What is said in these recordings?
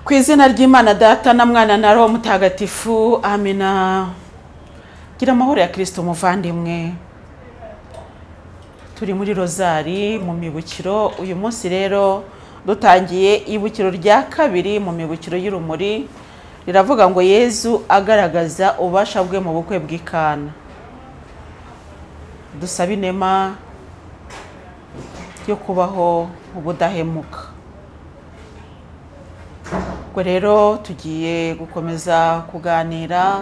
Ku izina ry'Imana Data na Mwana na Roho Mutagatifu, amina. Gira amahoro ya Kristo muvandimwe. Turi muri Rozari mu mibukiro. Uyu munsi rero dutangiye ibukiro rya kabiri mu mibukiro y'urumuri, riravuga ngo Yezu agaragaza ububasha bwe mu bukwe bw'Ikana. Dusaba inema yo kubaho ubudahemuka. Ubwo rero tugiye gukomeza kuganira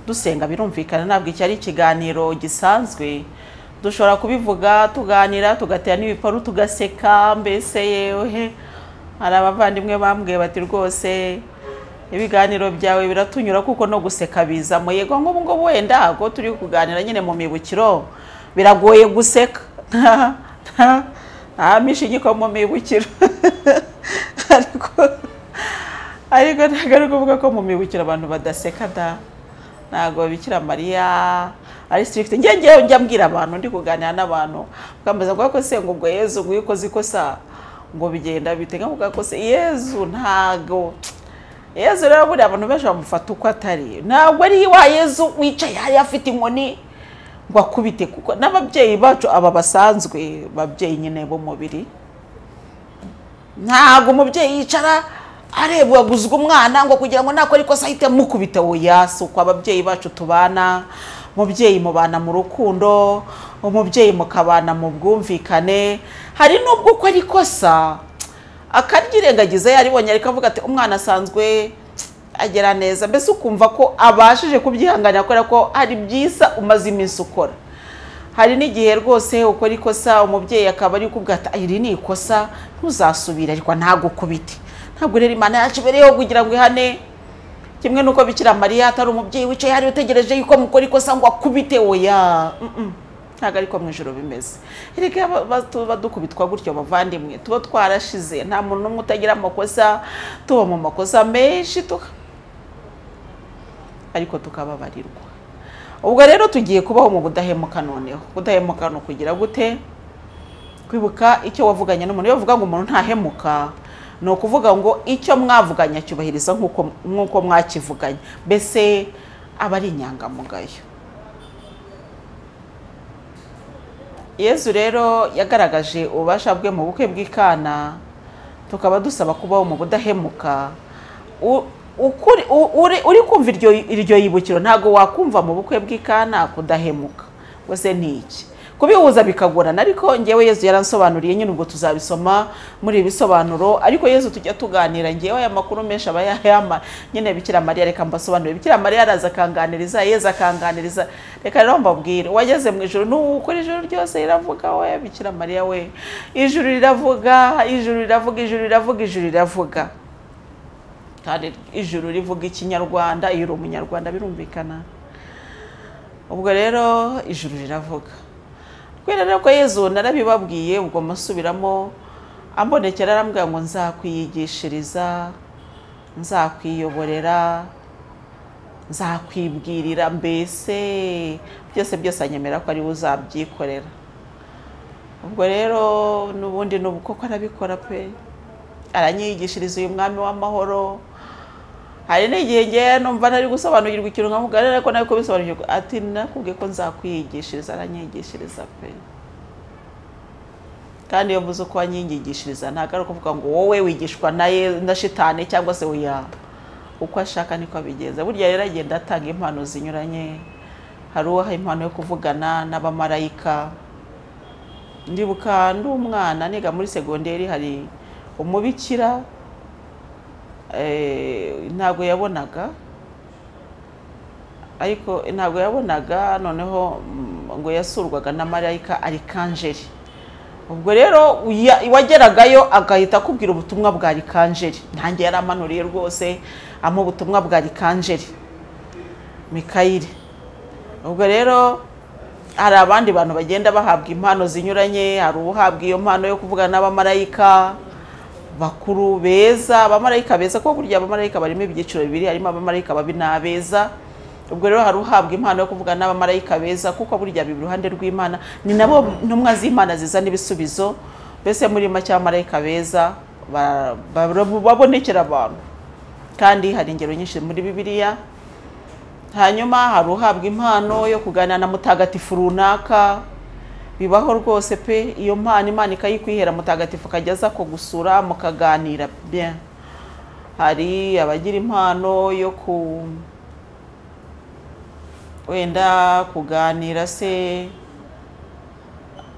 dusenga, birumvikana ntabwo iki ari ikiganiro gisanzwe, dushobora kubivuga tuganira tugatera n'ibiparu tugaseka, mbese yewe hari abavandimwe bambwiye bati rwose ibiganiro byawe biratunyura kuko no guseka bizamo. Yego nk'ubu ngubu wenda ko turi kuganira nyine mu mibukiro biragoye guseka, nta mishigiko mu mibukiro ariko ntabwo ari ukuvuga ko mu mibukiro abantu badaseka da. Ntabwo Bikira Mariya ari strict. Ngiye njya mbwira abantu, ndi kuganira n'abantu bakambaza ngo ko se ngo ubwo Yezu ngo ukoze ikosa ngo bigenda bite, nkavuga ko se Yezu ntago Yezu rero buriya abantu benshi bamufata uko atari. Ntabwo ari wa Yezu wicaye hariya afite inkoni ngo akubite, kuko n'ababyeyi bacu aba basanzwe babyeyi nyine b'umubiri, ntabwo umubyeyi yicara areba guzwa umwana ngo kugira ngo nakora ikosa ahite mukubita. Oya, si uko ababyeyi bacu tubana. Umubyeyi mubana mu rukundo, umubyeyi mukabana mu bwumvikane. Hari n'ubwo ukora ikosa akaryirengagiza yaribonye ariko avuga ati umwana asanzwe agera neza, mbese ukumva ko abashije kubyihanganira kubera ko hari byiza umaze iminsi ukora. Hari n'igihe rwose ukora ikosa umubyeyi akaba ari kubwira ati iri ni ikosa ntuzasubira, ariko ntagukubite. Ntabwo rero Imana yacu ibereyeho kugira ngo ihane, kimwe nuko Bikira Mariya atari umubyeyi wicaye hari utegereje yuko mukora ikosa ngo akubite. Oya, ntabwo ariko mu ijoro bimeze. Erega tuba dukubitwa gutyo bavandimwe, tuba twarashize, nta muntu n'umwe utagira amakosa, tuba mu makosa menshi ariko tukababarirwa. Ubwo rero tugiye kubaho mu budahemuka. Noneho budahemuka no kugira gute? Kwibuka icyo wavuganye n'umuntu. Iyo uvuga ngo umuntu ntahemuka, ni ukuvuga ngo icyo mwavuganye cyubahiriza nk'uko mwakivuganye, mbese aba ari inyangamugayo. Yezu rero yagaragaje ububasha bwe mu bukwe bw'Ikana, tukaba dusaba kubaho mu budahemuka. Uri kumva iryo yibukiro ntabwo wakumva mu bukwe bw'Ikana kudahemuka ngo ni iki, kubihuza bikagorana. Ariko ngewe Yezu yaransobanuriye nyine, ubwo tuzabisoma muri ibisobanuro. Ariko Yezu tujya tuganira, ngewe aya makuru menshi aba yayama nyine Bikira Mariya. Reka mbasobanurire. Bikira Mariya araza akanganiriza, Yezu akanganiriza. Reka rero mbabwire, wageze mu ijuru n'ukuri ijuru ryose riravuga. We Bikira Mariya we, ijuru riravuga, ijuru riravuga, ijuru riravuga, ijuru riravuga. Kandi ijuru rivuga ikinyarwanda, iyo uri umunyarwanda birumvikana. Ubwo rero ijuru riravuga. Kubera rero ko Yezu narabibabwiye, ubwo musubiramo, ambonekera arambwira ngo nzakwiyigishiriza, nzakwiyoborera, nzakwibwirira, mbese byose byose anyemera ko ari we uzabyikorera. Ubwo rero n'ubundi n'ubu koko arabikora pe, aranyigishiriza uyu mwami w'amahoro. Hari n'igihe ngewe numva ntari gusobanukirwa ikintu nkavuga ariko nawe kubisobanukirwa, ati nakubwiye ko nzakwiyigishiriza, aranyigishiriza pe. Kandi iyo mvuze uko anyigishiriza ntabwo ari ukuvuga ngo wowe wigishwa na shitani cyangwa se oya, uko ashaka niko abigenza. Burya rero agenda atanga impano zinyuranye. Hari uwaha impano yo kuvugana n'abamarayika. Ndibuka ndi umwana niga muri segonderi, hari umubikira ntabwo yabonaga, ariko ntabwo yabonaga, noneho ngo yasurwaga na marayika Arikanjeri. Ubwo rero wageragayo agahita akubwira ubutumwa bwa Arikanjeri. Ntange yaramanuriye rwose amu ubutumwa bwa Arikanjeri Mikayire. Ubwo rero hari abandi bantu bagenda bahabwa impano zinyuranye. Hari uhabwa iyo mpano yo kuvugana n'abamarayika bakuru beza, abamarayika beza, kuko burya abamarayika barimo ibyiciro bibiri, harimo abamarayika babi n'abeza. Ubwo rero hari uhabwa impano yo kuvugana n'abamarayika beza, kuko burya bibiri iruhande rw'Imana, ni nabo ntumwa z'Imana zizana ibisubizo. Mbese muri make abamarayika beza babonekera abantu. Kandi hari ingero nyinshi muri Bibiliya. Hanyuma hari uhabwa impano yo kuganira na mutagatifu runaka, bibaho rwose pe, iyo mpano Imana ikayikwihera, mutagatifu akajya aza kugusura mukaganira bien. Hari abagira impano yo ku wenda kuganira se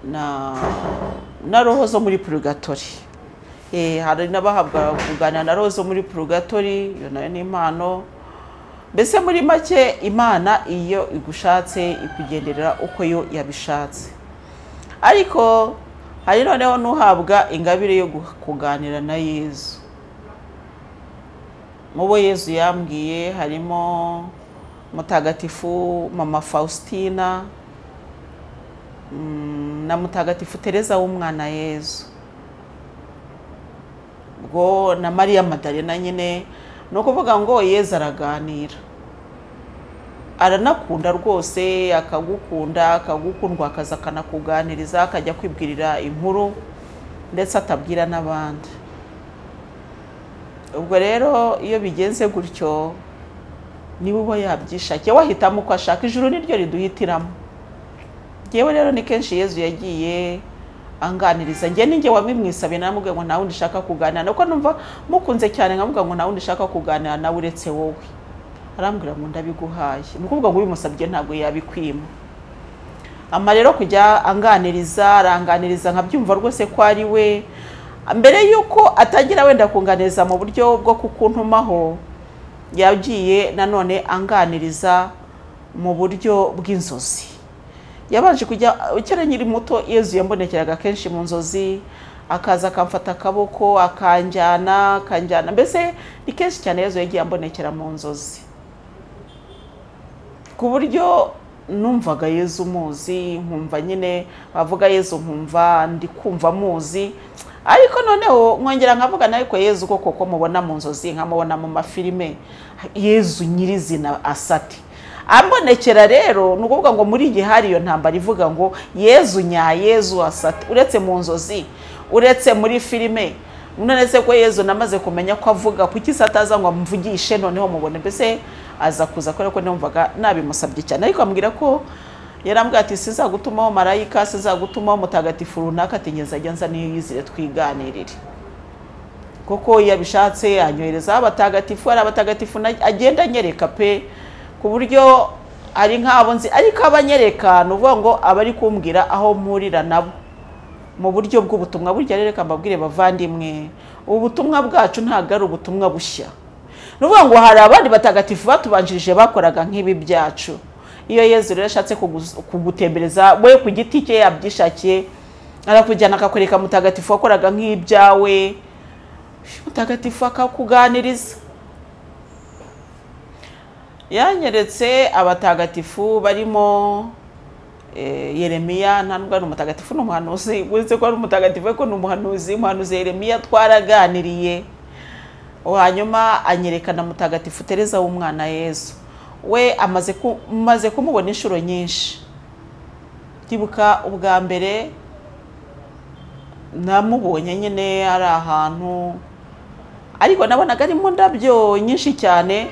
na roho zo muri purgatori. Hari n'abahabwa kuganira na roho zo muri purgatori, iyo nayo ni impano. Mbese muri make Imana iyo igushatse ikugenderera uko yo yabishatse. Ariko hari noneho n'uhabwa ingabire yo kuganira na Yezu. Mu bo Yezu yambwiye harimo Mutagatifu Mama Faustina na Mutagatifu Teresa w'umwana Yezu, ubwo na Mariya Madalena nyine. Ni ukuvuga ngo Yezu araganira, aranakunda rwose, akagukunda, akagukundwa, akaza akanakuganiriza, akajya kwibwirira inkuru ndetse atabwira n'abandi. Ubwo rero iyo bigenze gutyo niba uba yabyishakiye, wahitamo uko ashaka, ijuru niryo riduhitiramo. Njyewe rero ni kenshi Yezu yagiye anganiriza, njye ninjye wabimwisabiye, naramubwiye ngo nta wundi ushaka kuganira, nuko numva mukunze cyane nkavuga ngo nta wundi ushaka kuganira nawe uretse wowe. Arambwira ngo ndabiguhaye, ni ukuvuga ngo ubimusabye ntabwo yabikwima. Ama rero kujya anganiriza, aranganiriza nkabyumva rwose ko ari we. Mbere yuko atangira wenda kunganiriza mu buryo bwo kukuntumaho, yagiye nanone anganiriza mu buryo bw'inzozi. Yabanje kujya kera nkiri muto, Yezu yambonekeraga kenshi mu nzozi, akaza akamfata akaboko akanjyana, mbese ni kenshi cyane Yezu yagiye ambonekera mu nzozi, ku buryo numvaga Yezu muzi, nkumva nyine bavuga Yezu nkumva ndi kumva muzi. Ariko noneho nkongera nkavuga nawe ko Yezu koko ko mubona mu nzozi, nkamubona mu mafilime, Yezu nyirizina asati ambonekera. Rero ni ukuvuga ngo muri gihe hari iyo ntambara ivuga ngo Yezu nya Yezu asati, uretse mu nzozi, uretse muri filime, none se ko Yezu namaze kumenya ko avuga, kuki sataza ngo amvugishe noneho mubone? Mbese aza kuza kubera ko numvaga nabimusabye cyane. Ariko ambwira ko yarambwira ati sizagutumaho marayika, sizagutumaho mutagatifu runaka, ati ngeze nza niyizire twiganirire. Koko iyo abishatse anyohereza abatagatifu, ari abatagatifu agenda anyereka pe, ku buryo ari nk'abo nzi, ariko abanyereka ni ukuvuga ngo aba ari kumbwira aho mpurira nabo mu buryo bw'ubutumwa. Burya rero reka mbabwire bavandimwe, ubutumwa bwacu ntabwo ari ubutumwa bushya. Ni ukuvuga ngo hari abandi batagatifu batubanjirije bakoraga nk'ibi byacu. Iyo Yezu rero ashatse kugutembereza we ku giti cye yabyishakiye, arakujyana akakwereka mutagatifu wakoraga nk'ibyawe, mutagatifu akakuganiriza. Yanyeretse abatagatifu barimo Yeremiya, nta nubwo ari umutagatifu, ni umuhanuzi, uretse ko ari umutagatifu ariko ni umuhanuzi. Umuhanuzi Yeremiya twaraganiriye, hanyuma anyerekana Mutagatifu Teresa w'umwana Yezu. We amaze kumubona inshuro nyinshi. Ndibuka ubwa mbere namubonye nyine ari ahantu, ariko nabonaga ari mu ndabyo nyinshi cyane,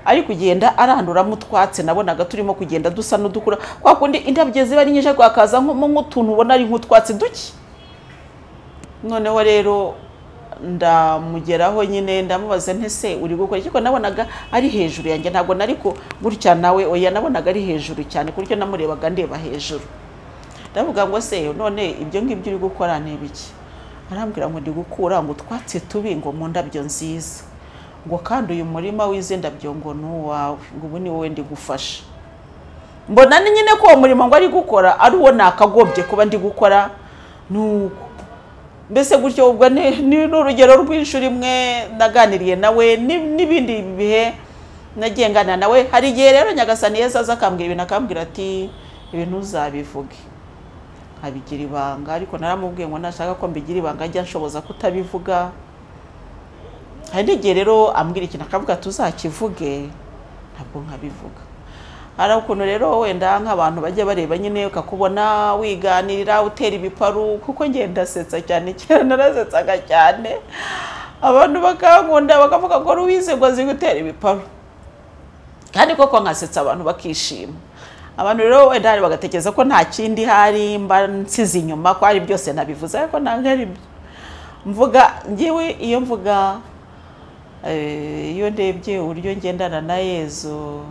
ari kugenda aranduramo utwatsi, nabonaga turimo kugenda dusa n'udukura, kwa kundi indabyo ziba ari nyinshi ariko hakaza nk'utuntu ubona ari nk'utwatsi duke. Noneho rero ndamugeraho nyine ndamubaza nti se uri gukora iki? Ko nabonaga ari hejuru yanjye, ntabwo nari gutya nawe, oya nabonaga ari hejuru cyane ku buryo namurebaga ndeba hejuru. Ndavuga ngo se none ibyo ngibyo uri gukora ni ibiki? Arambwira ngo ndi gukura ngo utwatsi tubi ngo mu ndabyo nziza, ngo kandi uyu murima w'izi ndabyo ngo ni uwawe, ngo ubu ni wowe ndi gufasha. Mbona ni nyine ko uwo murimo ngo ari gukora ari uwo nakagombye kuba ndi gukora. Nuko mbese gutyo ubwo ni urugero rw'inshuro imwe naganiriye nawe, n'ibindi bihe nagiye nganira nawe. Hari igihe rero Nyagasani Yezu aza akambwira ibintu, akambwira ati ibintu uzabivuge, nkabigira ibanga. Ariko naramubwiye ngo nashaka ko mbigira ibanga ajya nshoboza kutabivuga. Hari n'igihe rero ambwira ikintu akavuga tuzakivuge, ntabwo nkabivuga. Hari ukuntu rero wenda nk'abantu bajya bareba nyine ukakubona wiganirira utera ibiparu, kuko ngenda ndasetsa cyane, kera narasetsaga cyane. Abantu bakankunda bakavuga ngo Louise ngo azi gutera ibiparu, kandi koko nkasetsa abantu bakishima. Abantu rero wenda hari bagatekereza ko nta kindi hari mba nsize inyuma, ko ari byose nabivuze, ariko ntabwo ari byo mvuga. Ngewe iyo mvuga, iyo ndebye uburyo ngendana na Yezu,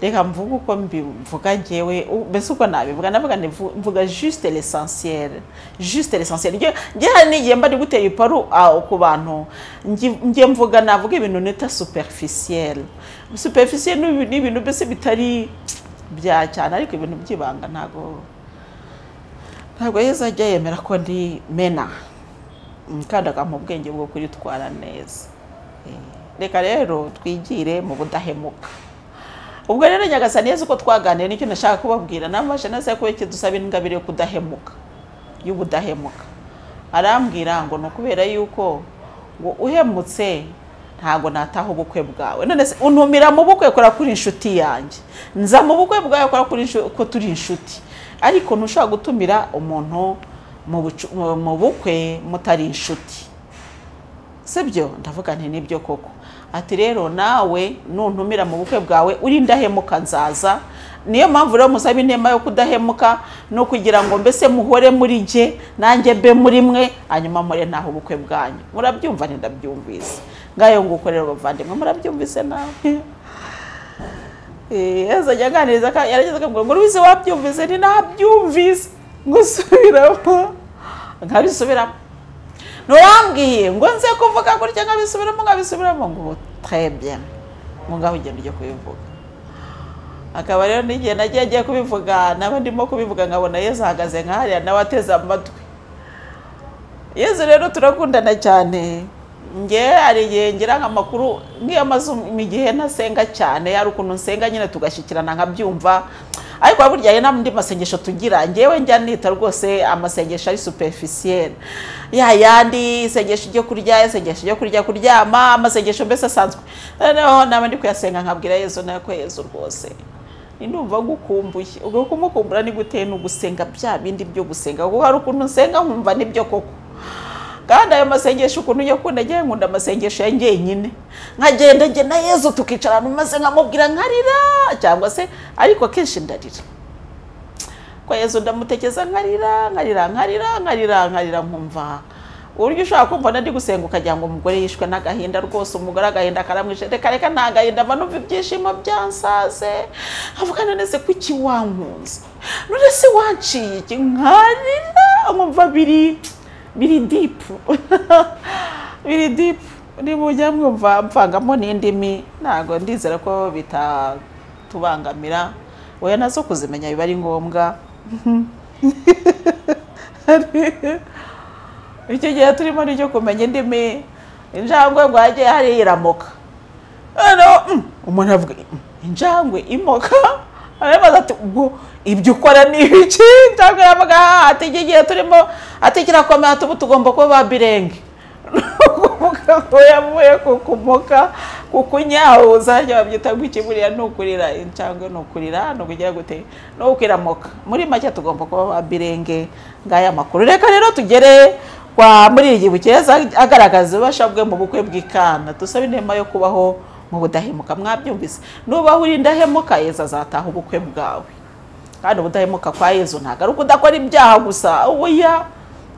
reka mvuge uko mbivuga ngewe, mbese uko nabivuga, navuga mvuga juste l'essentiel, juste l'essentiel. Nge hari n'igihe mba ndi gutera iparu ku bantu, nge mvuga navuga ibintu nita superficiel. Superficiel ni ibintu mbese bitari bya cyane, ariko ibintu by'ibanga ntabwo Yezu ajya yemera ko ndi mena, kandi akampa ubwenge bwo kuritwara neza. Reka rero twigire mu budahemuka. Ubwo rero Nyagasani Yezu uko twaganiriye nicyo nashaka kubabwira, nabashe nase ko iki dusaba ingabire yo kudahemuka, y'ubudahemuka. Arambwira ngo no kubera yuko ngo uhemutse ntago nataha ubukwe bwawe. None se untumira mu bukwe kora kuri inshuti yanjye, nza mu bukwe bwawe kora kuri ko turi inshuti, ariko ntushobora gutumira umuntu mu bukwe mutari inshuti, sibyo? Ndavuga nti nibyo koko. Ati rero nawe nuntumira mu bukwe bwawe uri ndahemuka nzaza. Niyo mpamvu rero musaba inema yo kudahemuka, no kugira ngo mbese muhore muri jye nanjye mbe muri mwe, hanyuma mpore ntaho ubukwe bwanyu. Murabyumva? Ndabyumvise. Ngayo nguko rero bavandimwe, murabyumvise nawe. Yezu ajya aganiriza, yarageze akambwira ngo Louise wabyumvise? Ni nabyumvise, ngusubiramo nkabisubiramo. Nurambwiye ngo nze kuvuga gutya nkabisubiramo ngo très bien, ngo ngaho ugenda ujye kubivuga. Akaba rero n'igihe nagiye agiye kubivuga, naba ndimo kubivuga nkabona Yezu ahagaze nka hariya nawe ateze amatwi. Yezu rero turakundana cyane. Nge hari igihe ngira nk'amakuru nk'iyo amaze igihe ntasenga cyane, hari ukuntu nsenga nyine tugashyikirana nkabyumva, ariko burya hari n'andi masengesho tugira ngewe njya nita rwose amasengesho ari superficiel, ya yandi isengesho ryo kurya, isengesho ryo kurya kuryama, amasengesho mbese asanzwe. Noneho naba ndi kuyasenga nkabwira Yezu nawe ko Yezu rwose ndumva ngukumbuye. Ubwo kumukumbura ni gute? Ni ugusenga bya bindi byo gusenga, kuko hari ukuntu nsenga nkumva nibyo koko. Kandi ayo masengesho ukuntu njya kunda, ngiye nkunda amasengesho ya njyenyine, nkagenda njye na Yezu tukicarana maze nkamubwira nkarira, cyangwa se ariko akenshi ndarira kwa Yezu, ndamutekeza nkarira nkarira nkarira nkarira nkarira, nkumva uburyo ushobora kumva ndi gusenga ukagira ngo umugore yishwe n'agahinda rwose, umugore agahinda karamwishe. Reka reka nta gahinda, mba numva ibyishimo byansaze, nkavuga none se kuki wankunze, none se wanciye iki, nkarira nkumva biri deep biri deep. Nimujya mwumva mvangamo n'indimi, ntago ndizera ko bitatubangamira, oya nazo kuzimenya biba ari ngombwa. Icyo gihe turimo nicyo kumenya indimi, injangwe ngo hajye hariya iramoka, umuntu avuga injangwe imoka, arabaza ati ubwo ibyo ukora ni ibiki? Injangwe yavuga ati iki gihe turimo, ati kirakomeye, ati ubu tugomba kuba ba birenge. Kuvuga ko yavuye kukumoka kukunyahuza, hajya babyita ngo iki buriya ni ukurira injangwe, ni ukurira, ni ukugira gute, ni ukwiramoka. Muri make tugomba kuba ba birenge. Ngaya makuru. Reka rero tugere kwa muri iyi bukeza agaragaza ububasha bwe mu bukwe bw'Ikana. Dusabe inema yo kubaho mu budahemuka. Mwabyumvise, nubaho uri indahemuka Yezu azataha ubukwe bwawe. Kandi ubudahemuka kwa Yezu ntabwo ari ukudakora ibyaha gusa, oya,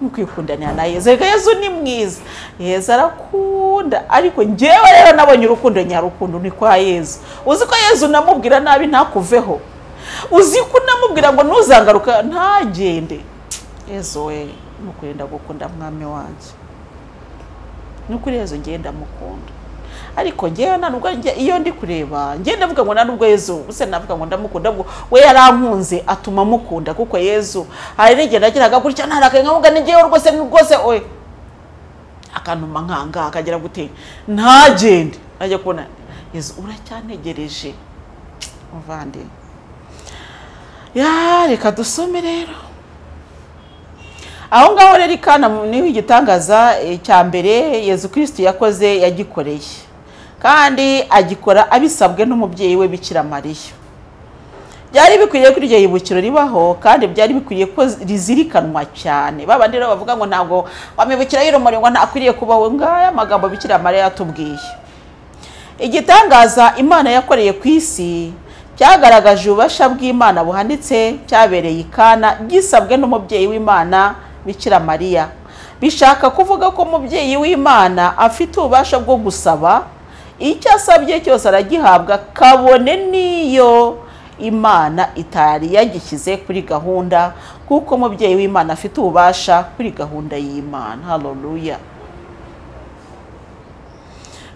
ni ukwikundanira na Yezu. Reka Yezu ni mwiza, Yezu arakunda, ariko ngewe rero nabonye urukundo nyarukundo ni kwa Yezu. Uzi ko Yezu namubwira nabi ntakuveho, uzi ko namubwira ngo ntuzangaruka ntagende. Yezu we nukuri ndagukunda mwami wanjye, nukuri Yezu ngiye ndamukunda, ariko ngewe nta nubwo iyo ndi kureba ngiye ndavuga ngo nta nubwo Yezu use navuga ngo ndamukunda, we yarankunze atuma mukunda, kuko Yezu hari n'igihe nagiraga gutya ntarakaye nkavuga ni ngewe rwose rwose, oye akanuma nkanga akagira gute ntagende, ajya kubona Yezu uracyantegereje muvandi. Ya reka dusome rero aho ngaho rero Ikana niho igitangaza cya mbere Yezu Kristo yakoze yagikoreye, kandi agikora abisabwe n'umubyeyi we Bikira Mariya. Byari bikwiriye ko iryo yibukiro ribaho, kandi byari bikwiriye ko rizirikanwa cyane. Babandi rero bavuga ngo ntabwo wamibukira y'urumuri ngo ntakwiriye kubaho, ngaya amagambo Bikira Mariya yatubwiye. Igitangaza Imana yakoreye ku isi cyagaragaje ububasha bw'Imana buhanitse, cyabereye i Kana gisabwe n'umubyeyi w'Imana Bikira Mariya. Bishaka kuvuga ko umubyeyi w'Imana afite ububasha bwo gusaba, icyo asabye cyose aragihabwa, kabone n'iyo Imana itari yagishyize kuri gahunda, kuko umubyeyi w'Imana afite ububasha kuri gahunda y'Imana. Haleluya.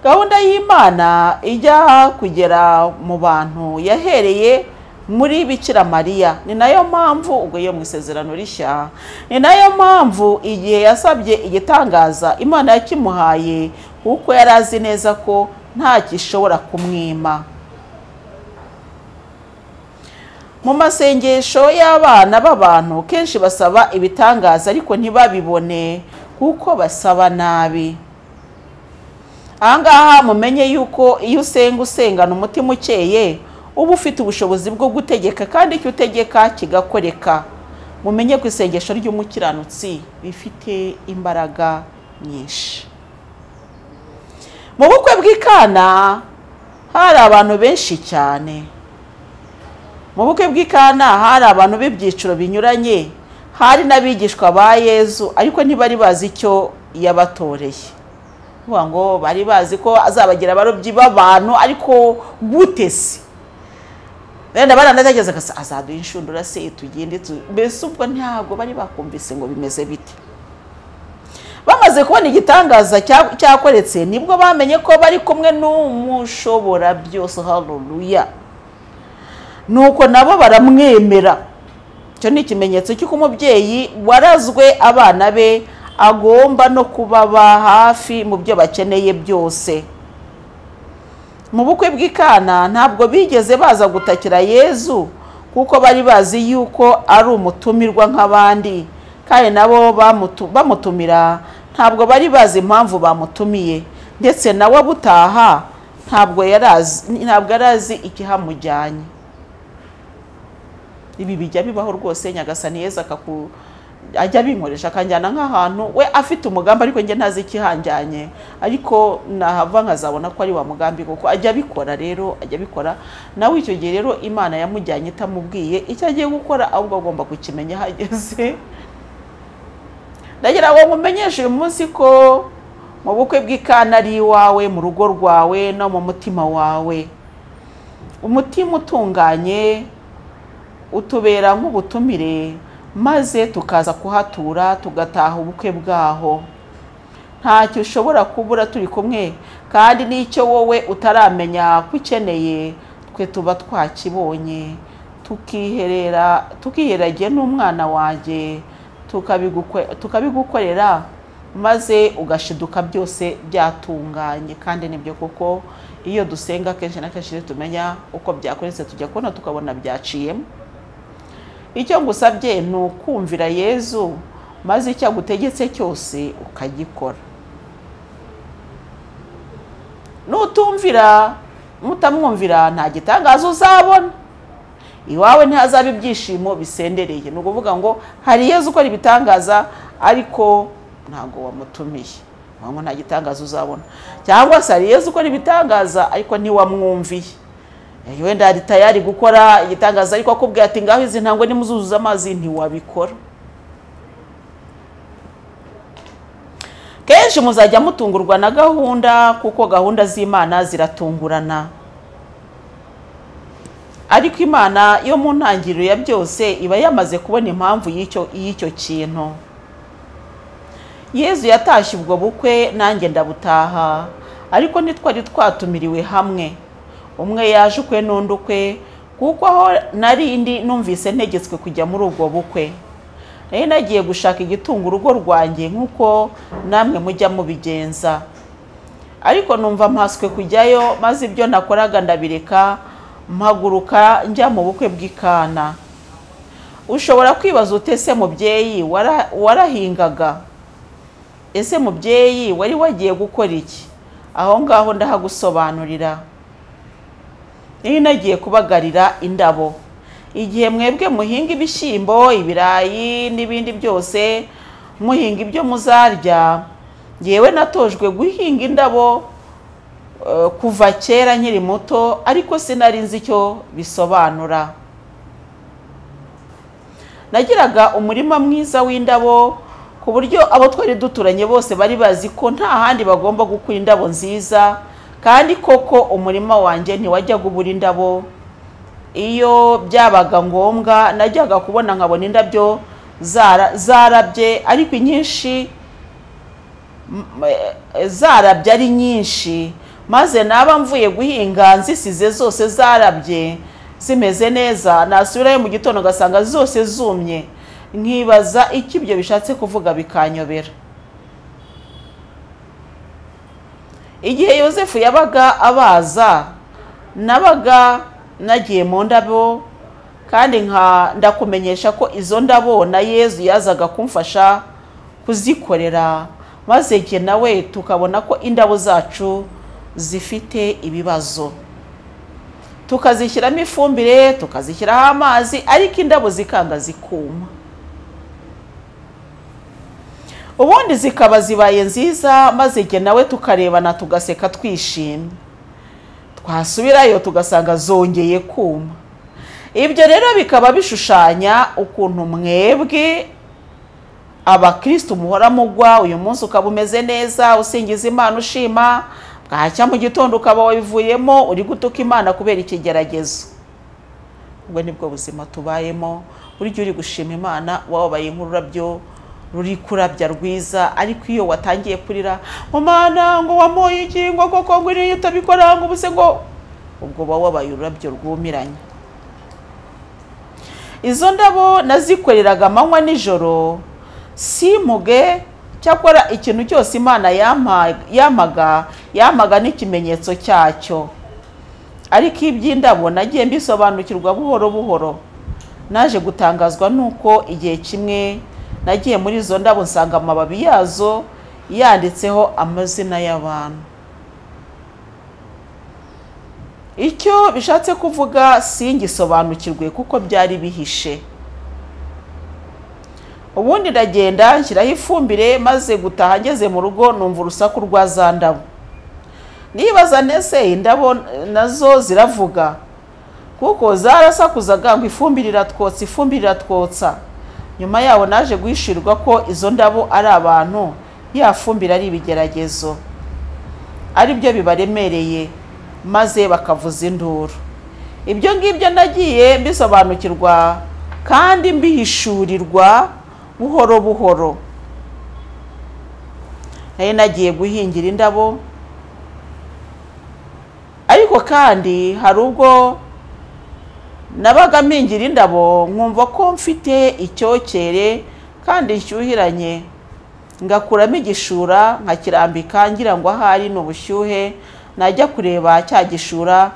Gahunda y'Imana ijya kugera mu bantu yahereye muri Bikira Mariya. Ni nayo mpamvu ubwo yo mu isezerano rishya, ni nayo mpamvu igihe yasabye igitangaza Imana yakimuhaye, kuko yari azi neza ko nta gishobora kumwima. Mu masengesho y'abana b'abantu kenshi basaba ibitangaza ariko ntibabibone kuko basaba nabi. Ahangaha mumenye yuko iyo usenga usengana umutima ukeye, uba ufite ubushobozi bwo gutegeka, kandi icyo utegeka kigakoreka. Mumenye ko isengesho ry'umukiranutsi rifite imbaraga nyinshi. Mu bukwe bw'i Kana hari abantu benshi cyane. Mu bukwe bw'i Kana hari abantu b'ibyiciro binyuranye, hari n'abigishwa ba Yezu, ariko ntibari bazi icyo yabatoreye. Ngo bari bazi ko azabagira abarobyi b'abantu, ariko gute se? Wenda baranatekereza ko azaduha inshundura se tugende, mbese ubwo ntabwo bari bakumvise ngo bimeze bite. Bamaze kubona igitangaza cyakoretse, nibwo bamenye ko bari kumwe n'umushobora byose. Haleluya. Nuko nabo baramwemera. Icyo ni ikimenyetso cy'uko umubyeyi warazwe abana be agomba no kubaba hafi mu byo bakeneye byose. Mu bukwe bw'i Kana ntabwo bigeze baza gutakira Yezu, kuko bari bazi yuko ari umutumirwa nk'abandi, kandi nabo bamutumira ntabwo bari bazi impamvu bamutumiye, ndetse nawe abutaha ntabwo yari azi ikihamujyanye. Ibi bijya bibaho rwose. Nyagasani Yezu ajya abinkoresha akanjyana nk'ahantu we afite umugambi, ariko njye ntazi ikihanjyanye, ariko nahava nkazabona ko ari wa mugambi, kuko ajya abikora. Rero ajya abikora nawe. Icyo gihe rero Imana yamujyanye itamubwiye icyo agiye gukora, ahubwo agomba kukimenya ahageze. Ndagira ngo nkumenyeshe uyu munsi ko mu bukwe bw'i Kana ari iwawe, mu rugo rwawe no mu mutima wawe. Umutima utunganye utubera nk'ubutumire, maze tukaza kuhatura, tugataha ubukwe bwaho. Ntacyo ushobora kubura turi kumwe, kandi n'icyo wowe utaramenya ko ukeneye twe tuba twakibonye, tukiheragiye n'umwana wanjye, tukabigukorera, maze ugashiduka byose byatunganye. Kandi nibyo koko, iyo dusenga kenshi na kenshi tumenya uko byakoretse, tujya kubona tukabona byaciyemo. Icyo ngusabye ni ukumvira Yezu, maze icyo agutegetse cyose ukagikora. Nutumvira, mutamwumvira, nta gitangaza uzabona. Iwawe ntihazaba ibyishimo bisendereye. Ni ukuvuga ngo hari Yezu ukora ibitangaza, ariko ntabwo wamutumiye, ngo nta gitangaza uzabona. Cyangwa se hari Yezu ukora ibitangaza, ariko ntiwamwumviye. Wenda ari tayari gukora igitangaza, ariko akubwiye ati ngaho izi ntangwe nimuzuzuza amazi, ntiwabikora. Kenshi muzajya mutungurwa na gahunda, kuko gahunda z'Imana ziratungurana. Ariko Imana yo mu ntangiriro ya byose iba yamaze kubona impamvu y'icyo kintu. Yezu yatashye ubwo bukwe, nanjye ndabutaha, ariko ntitwari twatumiriwe hamwe. Umwe yaje ukwe n'undi ukwe, kuko aho narindi numvise ntegetswe kujya muri ubwo bukwe. Nari nagiye gushaka igitunga urugo rwanjye nk'uko namwe mujya mubigenza, ariko numva mpaswe kujyayo, maze ibyo nakoraga ndabireka, mpaguruka njya mu bukwe bw'i Kana. Ushobora kwibaza ute ese mubyeyi warahingaga? Ese mubyeyi wari wagiye gukora iki? Aho ngaho ndahagusobanurira. Nari nagiye kubagarira indabo. Igihe mwebwe muhinga ibishyimbo, ibirayi n'ibindi byose, muhinga ibyo muzarya, yewe natojwe guhinga indabo kuva kera nkiri muto, ariko sinari nzi icyo bisobanura. Nagiraga umurima mwiza w'indabo ku buryo abo twari duturanye bose bari bazi ko nta handi bagomba gukura indabo nziza, kandi koko umurima wanjye ntiwajyaga ubura indabo. Iyo byabaga ngombwa najyaga kubona nkabona indabyo zarabye, ariko inyinshi zarabye ari nyinshi, maze naba mvuye guhinga nzisize zose zarabye zimeze neza, nasubirayo mu gitondo ngasanga zose zumye, nkibaza icyo ibyo bishatse kuvuga bikanyobera. Igihe Yosefu yabaga abaza, nabaga nagiye mu ndabo, kandi nka ndakumenyesha ko izo ndabo na Yezu yazaga kumfasha kuzikorera, maze jye nawe tukabona ko indabo zacu zifite ibibazo, tukazishyiramo ifumbire, tukazishyiraho amazi, ariko indabo zikanga zikuma, ubundi zikaba zibaye nziza, maze jye nawe tukarebana tugaseka twishimye, twasubirayo tugasanga zongeye kuma. Ibyo rero bikaba bishushanya ukuntu mwebwe abakristo muhora mugwa. Uyu munsi ukaba umeze neza usingiza Imana ushima, bwacya mu gitondo ukaba wabivuyemo uri gutuka Imana kubera ikigeragezo. Ubwo nibwo buzima tubayemo. Burya uri gushima Imana wabaye nk'ururabyo ruri kurabya rwiza, ariko iyo watangiye kurira Mana ngo wamoye iki, ngo koko ngo iriya utabikora, ngo ubuse ngo, ubwo wabaye ururabyo rwumiranye. Izo ndabo nazikoreraga amanywa nijoro simuge, cyakora ikintu cyose Imana yamaga n'ikimenyetso cyacyo. Ariko iby'indabo nagiye mbisobanukirwa buhoro buhoro. Naje gutangazwa nuko igihe kimwe nagiye muri izo ndabo nsanga amababi yazo yanditseho amazina y'abantu. Icyo bishatse kuvuga singisobanukirwe kuko byari bihishe. Ubundi ndagenda nshyiraho ifumbire, maze gutaha ngeze mu rugo numva urusaku rwa za ndabo. Nibaza nese indabo nazo ziravuga, kuko zarasakuzaga ngo ifumbire iratwotsa, ifumbire iratwotsa. Nyuma yaho naje guhishirwa ko izo ndabo ari abantu, ya fumbire ari ibigeragezo, ari byo bibaremereye, maze bakavuza induru. Ibyo ngibyo nagiye mbisobanukirwa kandi mbihishurirwa buhoro buhoro. Nari nagiye guhingira indabo, ariko kandi hari ubwo nabaga mpingira indabo nkumva ko mfite icyokere kandi nshyuhiranye, ngakuramo igishura nkakirambika ngira ngo ahari ni ubushyuhe, najya kureba cya gishura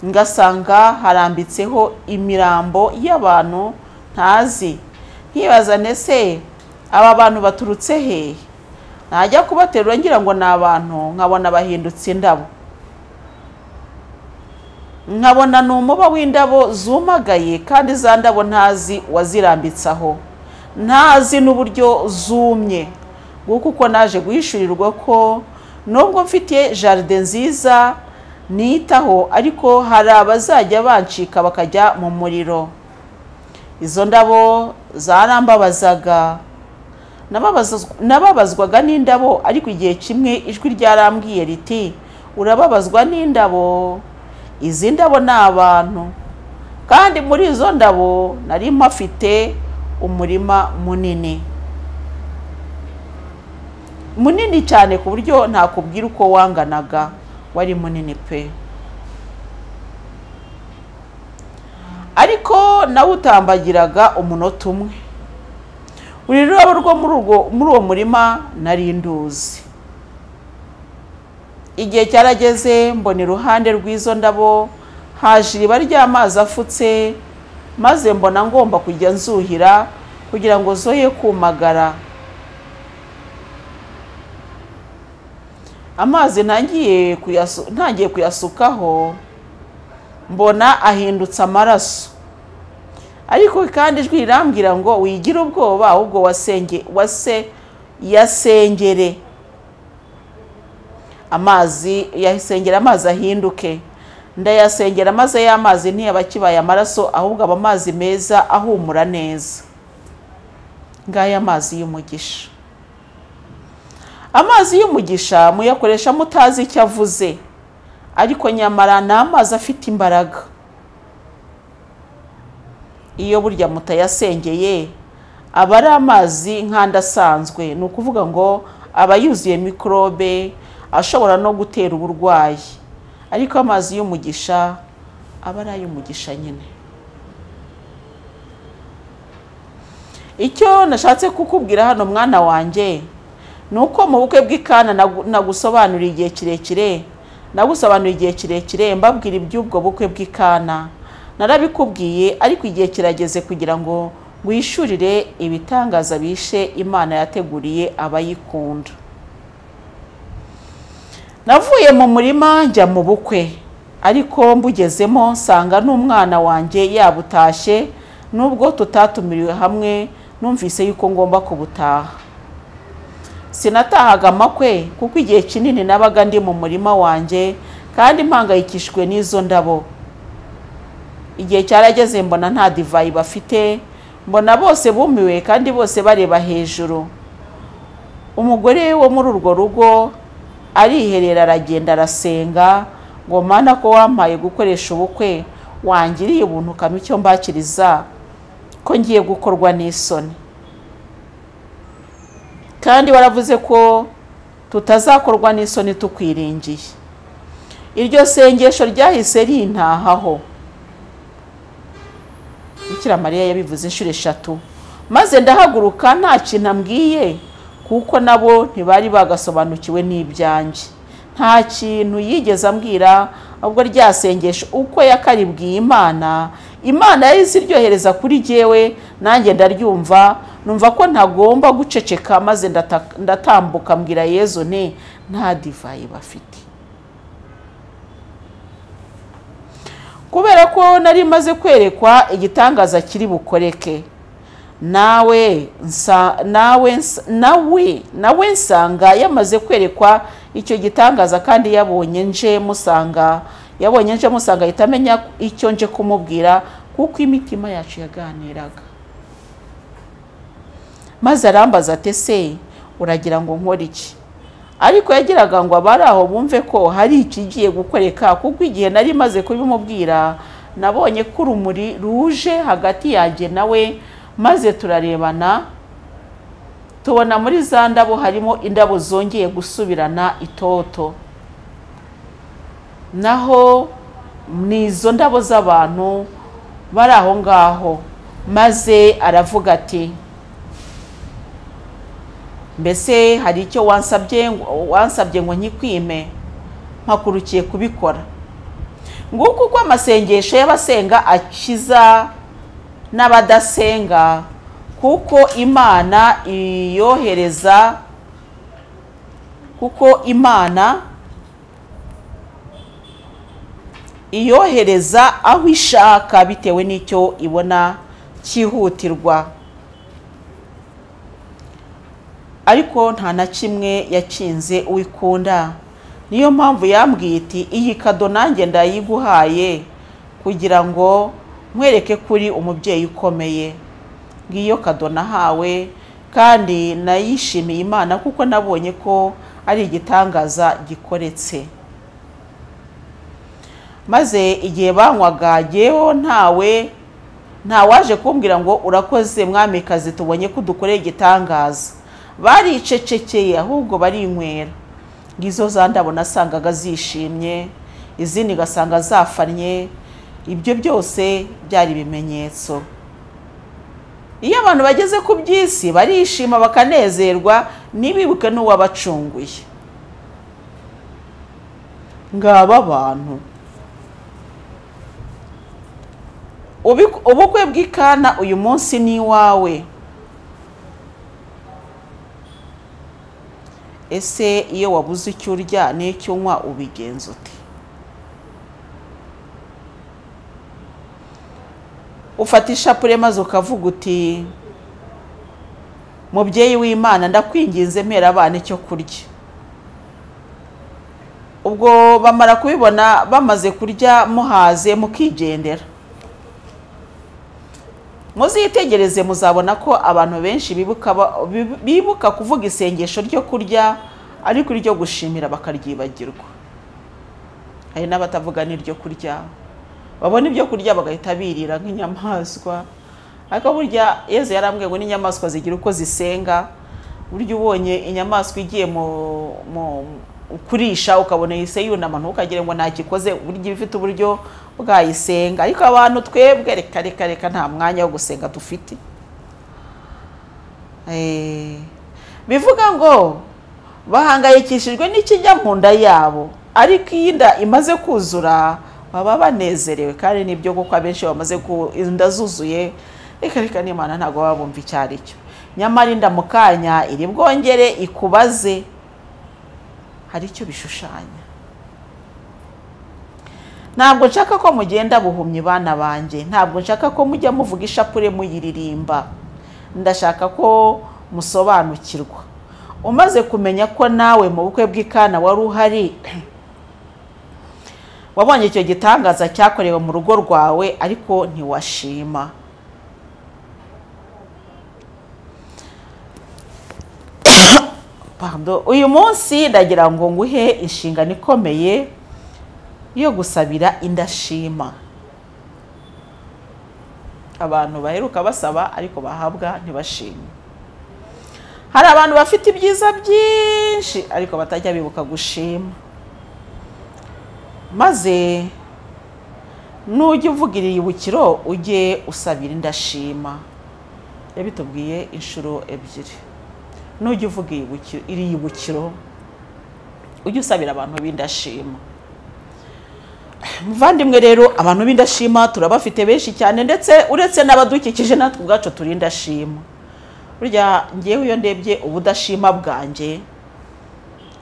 ngasanga harambitseho imirambo y'abantu ntazi. Nkibaza nese aba bantu baturutse hehe? Najya kubaterura ngira ngo ni abantu, nkabona bahindutse indabo, nkabona ni umuba w'indabo zumagaye, kandi za ndabo ntazi wazirambitsaho, ntazi n'uburyo zumye. Nguko uko naje guhishurirwa ko nubwo mfite jardin nziza nitaho, ariko hari abazajya bancika bakajya mu muriro. Izo ndabo zarambabazaga, nababazwaga n'indabo, ariko igihe kimwe ijwi ryarambwiye riti urababazwa n'indabo, izi ndabo ni abantu. Kandi muri izo ndabo nari mpafite umurima munini munini cyane, ku buryo ntakubwira uko wanganaga, wari munini pe. Ariko nawe utambagiraga umunota umwe. Buri rurabo rwo muri uwo murima nari nduzi. Igihe cyarageze mbona iruhande rw'izo ndabo haje iriba ry'amazi afutse, maze mbona ngomba kujya nzuhira kugira ngo zoye kumagara. Amazi ntangiye kuyasukaho mbona ahindutse amaraso. Ariko kandi ijwi rirambwira ngo wigira ubwoba, ahubwo wasenge wase yasengere amazi, yasengera amazi ahinduke. Ndayasengera maze y'amazi ntiyaba akibaye amaraso, ahubwo aba amazi meza ahumura neza. Ngaya amazi y'umugisha. Amazi y'umugisha muyakoresha mutazi icyo avuze, ariko nyamara ni amazi afite imbaraga. Iyo burya mutayasengeye aba ari amazi nk'andi asanzwe, ni ukuvuga ngo aba yuzuye mikorobe ashobora no gutera uburwayi. Ariko amazi y'umugisha aba ari ay'umugisha nyine. Icyo nashatse kukubwira hano mwana wanjye ni uko mu bukwe bw'Ikana nagusobanuriye igihe kirekire, nagusobanuriye igihe kirekire mbabwira iby'ubwo bukwe bw'Ikana. Narabikubwiye, ariko igihe kirageze kugira ngo wishurire ibitangaza bishe Imana yateguriye abayikunda. Navuye mu murima njya mu bukwe, ariko mbugezemo nsanga n'umwana wanjye yabutashye, nubwo tutatumiriwe hamwe numvise yuko ngomba kubutaha. Sinatahaga amakwe kuko igihe kinini nabaga ndi mu murima wanjye kandi mpangayikishijwe n'izo ndabo. Igihe cyarageze mbona nta divayi bafite, mbona bose bumiwe kandi bose bareba hejuru. Umugore wo muri urwo rugo ariherera aragenda arasenga ngo Mana ko wampaye gukoresha ubukwe, wangiriye ubuntu ukampa icyo mbakiriza, ko ngiye gukorwa n'isoni. Kandi waravuze ko tutazakorwa n'isoni tukwiringiye. Iryo sengesho ryahise rintahaho. Bikira Mariya yabivuze inshuro 3. Maze ndahaguruka nta kintu ambwiye, kuko nabo ntibari bagasobanukiwe n'ibyanjye. Nta kintu yigeze ambwira, ahubwo rya sengesho uko yakaribwiye Imana, Imana yahise iryohereza kuri jyewe, nanjye ndaryumva, numva ko ntagomba guceceka, maze ndatambuka mbwira Yezu nti nta divayi bafite. Kubera ko nari maze kwerekwa igitangaza kiri bukoreke, nawe nsanga yamaze kwerekwa icyo gitangaza, kandi yabonye nje musanga, ahita amenya icyo nje kumubwira, kuko imitima yacu yaganiraga. Maze arambaza ati ese uragira ngo nkore iki? Ariko yagiraga ngo abari aho bumve ko hari ikigiye gukoreka, kuko igihe nari maze kubimubwira nabonye ko urumuri ruje hagati yanjye nawe, maze turarebana tubona muri za ndabo harimo indabo zongeye gusubirana itoto. Naho nizo ndabo z'abantu bari aho ngaho. Maze aravuga ati mbese hari icyo wansabye ngo nkikwime? Mpakurukiye kubikora. Nguko uko amasengesho y'abasenga akiza n'abadasenga, kuko Imana iyohereza, kuko Imana iyohereza aho ishaka bitewe n'icyo ibona cyihutirwa. Ariko nta na kimwe yakinze uwikunda. Niyo mpamvu yambwiye iti iyi kado nanjye ndayiguhaye kugira ngo nkwereke kuri umubyeyi ukomeye. Ngiyo kado nahawe kandi nayishimiye Imana, kuko nabonye ko ari igitangaza gikoretse. Maze igihe banywaga jyewe ntawaje kumbwira ngo urakoze mwamikazi, tubonye ko udukoreye igitangaza. Baricecekeye ahubwo barinywera. Ngizo za ndabo nasangaga zishimye, izindi gasanga zafannye. Ibyo byose byari ibimenyetso. Iyo abantu bageze ku by'isi barishima bakanezerwa, ntibibuke n'uwabacunguye. Ngaba abantu. Ubukwe bw'Ikana uyu munsi ni iwawe. Ese iyo wabuze icyo urya n'icyo unywa ubigenza ute? Ufata ishapure maze ukavuga uti mubyeyi w'Imana ndakwinginze mpera abana icyo kurya. Ubwo bamara kubibona bamaze kurya muhaze mukigendera. Muzitegereze muzabona ko abantu benshi bibuka kuvuga isengesho ryo kurya ariko iryo gushimira bakaryibagirwa. Hari n'abatavuga n'iryo kurya, babona ibyo kurya bagahita birira nk'inyamaswa. Ariko burya Yezu yarambwiye ngo n'inyamaswa zigira uko zisenga. Burya ubonye inyamaswa igiye mu kurisha ukabona yise yunama ntukagire ngo ntakikoze, burya ifite uburyo bwayisenga. Ariko abantu twebwe reka reka reka nta mwanya wo gusenga dufite. Bivuga ngo bahangayikishijwe n'ikijya mu nda yabo, ariko iyi nda imaze kuzura baba banezerewe. Kandi nibyo kuko abenshi bamaze inda zuzuye, reka reka n'Imana ntabwo baba bumva icyo ari cyo. Nyamara inda mu kanya iri bwongere ikubaze, hari icyo bishushanya. Ntabwo nshaka ko mugenda buhumyi bana banjye, ntabwo nshaka ko mujya muvuga ishapure muyiririmba, ndashaka ko musobanukirwa. Umaze kumenya ko nawe mu bukwe bw'Ikana wari uhari, wabonye icyo gitangaza cyakorewe mu rugo rwawe ariko ntiwashima. Pardon. Uyu munsi ndagira ngo nguhe inshingano ikomeye yo gusabira indashima. Abantu baheruka basaba ariko bahabwa ntibashime. Hari abantu bafite ibyiza byinshi ariko batajya bibuka gushima. Maze nujya uvuga iribukiro ujye usabira indashima. Yabitubwiye inshuro ebyiri. Nujya uvuga iribukiro ujye usabira abantu b'indashima. Muvandimwe rero, abantu b'indashima turabafite benshi cyane, ndetse uretse n'abadukikije natwe ubwacu turi indashima. Burya ngewe iyo ndebye ubudashima bwanjye,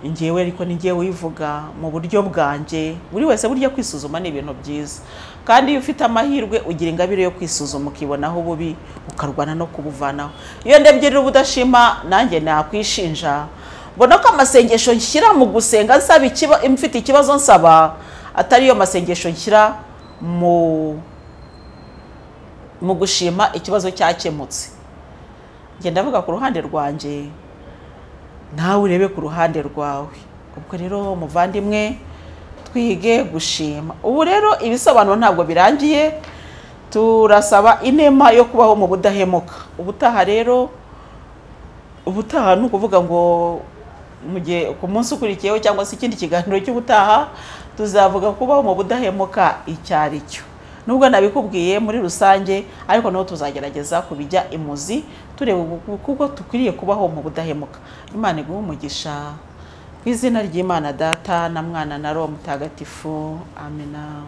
ngewe ariko ni ngewe uyivuga mu buryo bwanjye, buri wese burya kwisuzuma ni ibintu byiza. Kandi iyo ufite amahirwe ugira ingabire yo kwisuzuma ukibonaho ububi ukarwana no kubuvanaho. Iyo ndebye rero ubudashima nanjye nakwishinja, mbona ko amasengesho nshyira mu gusenga nsaba mfite ikibazo nsaba atari yo masengesho nshyira mu gushima ikibazo cyakemutse. Njye ndavuga ku ruhande rwanjye, nawe urebe ku ruhande rwawe. Ubwo rero muvandimwe, twige gushima. Ubu rero ibisobanuro ntabwo birangiye, turasaba inema yo kubaho mu budahemuka. Ubutaha rero, ubutaha ni ukuvuga ngo mu gihe ku munsi ukurikiyeho cyangwa se ikindi kiganiro cy'ubutaha tuzavuga kubaho mu budahemuka icyo ari cyo. Nubwo nabikubwiye muri rusange, ariko naho tuzagerageza kubijya imuzi tureba kuko tukwiriye kubaho mu budahemuka. Imana iguhe umugisha. Ku izina ry'Imana Data na Mwana na Roho Mutagatifu. Amina.